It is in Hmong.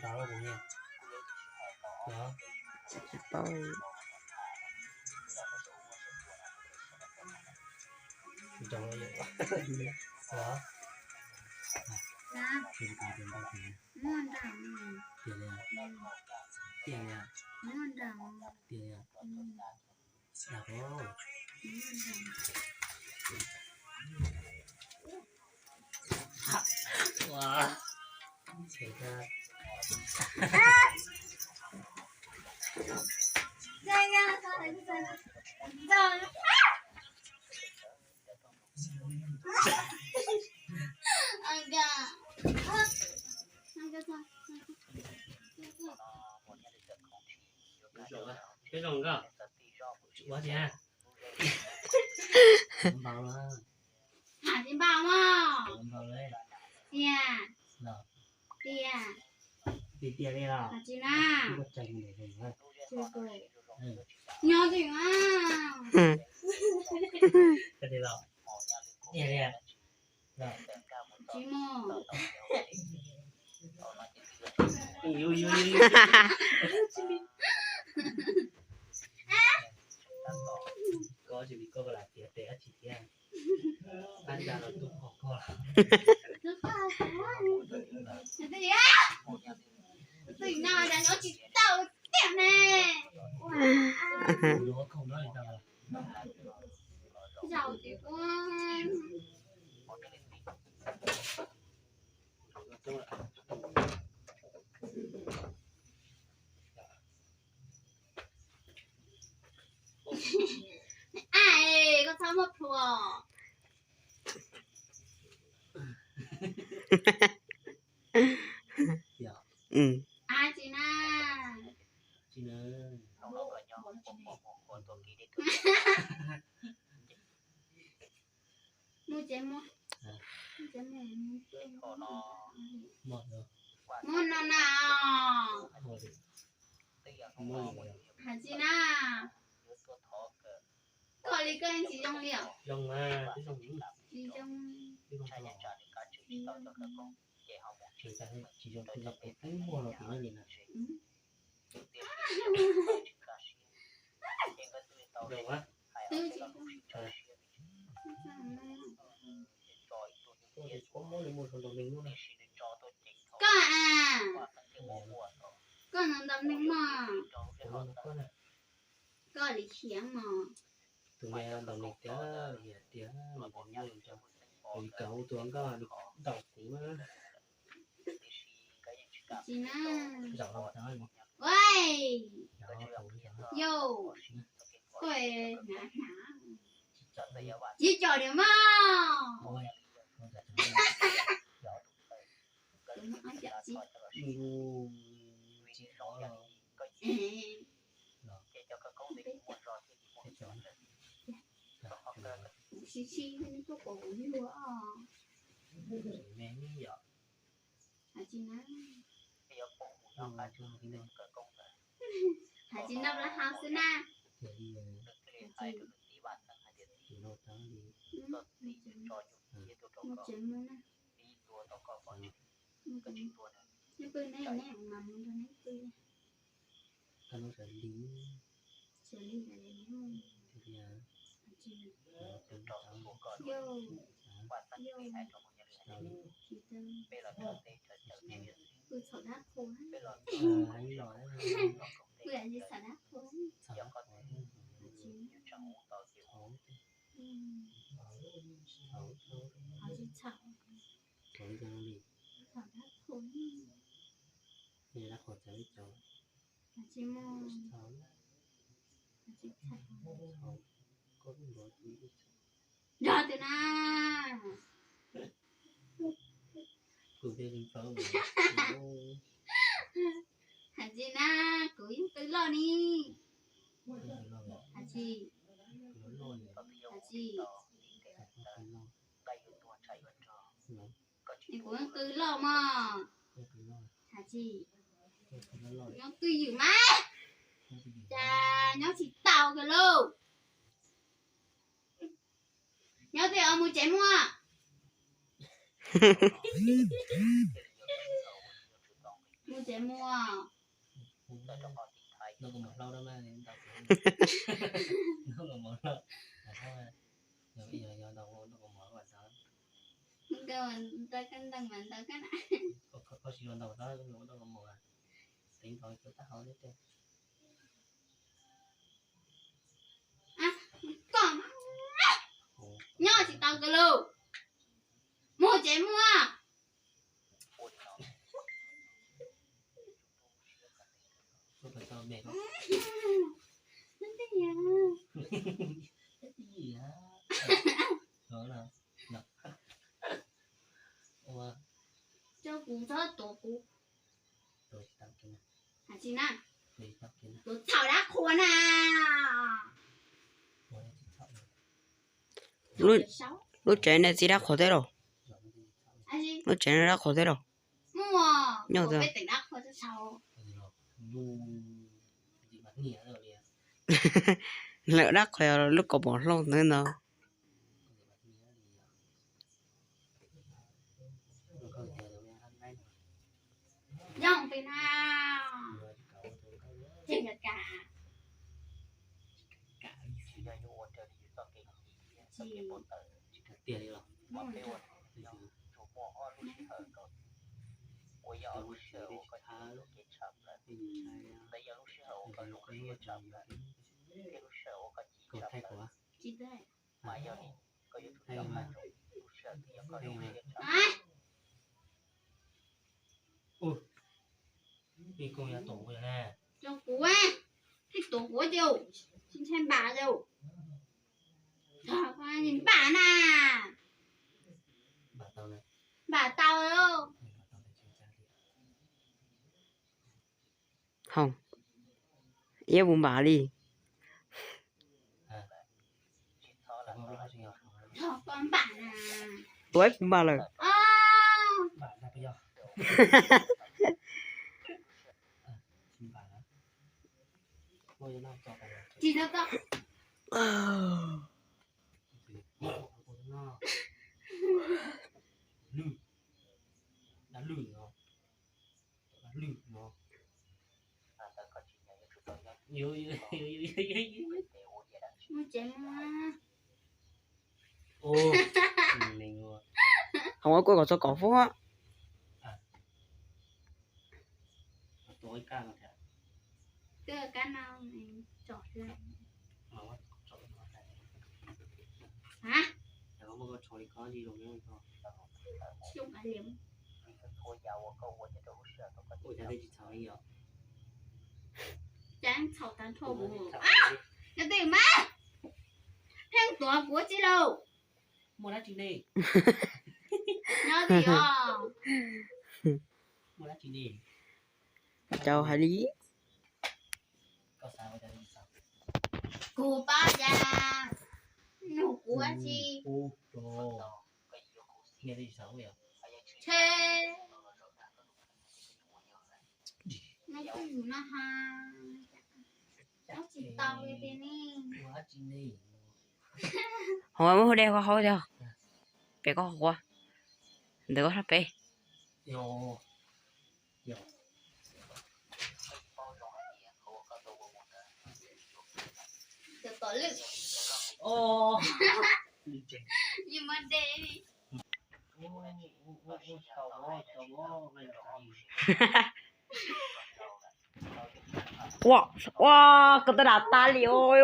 Rau kuv nyiam. Tsis paub. Tiag li. Tiag li. Tiag li. Peb zoo nkauj, ua tiag. Npau los. Npau mog. Tiag. Tiag. Tiag tiag li los. Tsis na. Nyob twg a? Tiag li. Tsis mog. Koj tsis li koj lam tiag tes dab tsi thiab? Ab, ntsa los tus qhov koj. Twm no cas nyob tsis tau tiag ne. Zaum ces ua. Ai, koj txhob muab plhuav. Ab, tsis na. Mus tsev muab. Muab no na. Hais tsis na. Koj li koj yeej tsis zoo li os. Tsis zoo. Koj a, koj ntaus ntaus neeg mog. Koj li khiav mog. Tus me ntaus neeg tiag, tiag, ntaus neeg tiag. Li koj tus nkauj ntaus kuv. Tsis na. Yau, koj hnav hnav. Tsis cov diam mog. Sib sib tuaj kom kuv nyuaj os. Hais tsis na. Hais tsis noj plaub hau xwb na. Hais tsis. Mus tsev mus na. Neb pw neb, neb mas mus nrog neb pw. Sawv li hais li. Yau, yau, tsis tau. Pw txhaum dab qhuas. Pw txhaum dab qhuas. Tsis. Tsis txhaum. Txhaum dab qhuas. Tsis mus. Tsis txhaum. Nrog twg na? Hais tsis na, kuv yeej qw loj ni. Hais tsis. Hais tsis. Es kuv yeej qw loj mog. Hais tsis. Nyob twj ywm mas. Cas nyob tsis tau kiag lauj. Nyob twj ywm os, mus tsev muaj. Muaj tsev muaj. Noj kaus mom hlob, noj kaus mom hlob, noj kaus mom hlob, koj tsis los ntaus tau, noj kaus mom, teev ntaus tab hau thiab. Koj nyob tsis tau kawg lauj. Muaj tsev muaj. Coj kuv txhob tuav kuv. Tuav tsis tau kiag na. Hais tsis na. Tuav tsis tau kiag na. Tuav txhaum dab qhuas na. Lub, lub tsev nej txiv dab qhuas thiab los? Lub tsev nej dab qhuas thiab los? Muaj, nyob peb teem dab qhuas thiab txhaum. Lawm dab qhuas lub kaus mom hlob ntawd no. Yoog pem na. Tsis kam. Tsis kam tiag li los? Tsis thaij kuv. Ua, ib kooj yuav tuam kuv na. Cov kuv, tsis tuam kuv ces tsis ntshai npam ces npam na. Npam tau. Hau, iab puas npam li? Tuav ib puas npam lawm. Muaj tsev muaj. Hauv ua kuj kom txog kaum feeb. Twb kab no tsom xwb. Hais, cas txhaum tag nrho kuv. Yog twg mas pheej tuav kuv tsi lauj. Muaj dab tsi ne? Nyob twg os? Muaj dab tsi ne? Cau hais li. Kuv pab cas nug kuv dab tsi? Ntshe neb kuj yus no ha, nyob tsis tau li tiag ne. Hauv muab hauv dej hauv thiab, pem koj qhuav, ntawm koj sab pem. Ua, ua, koj tab dam tas li os.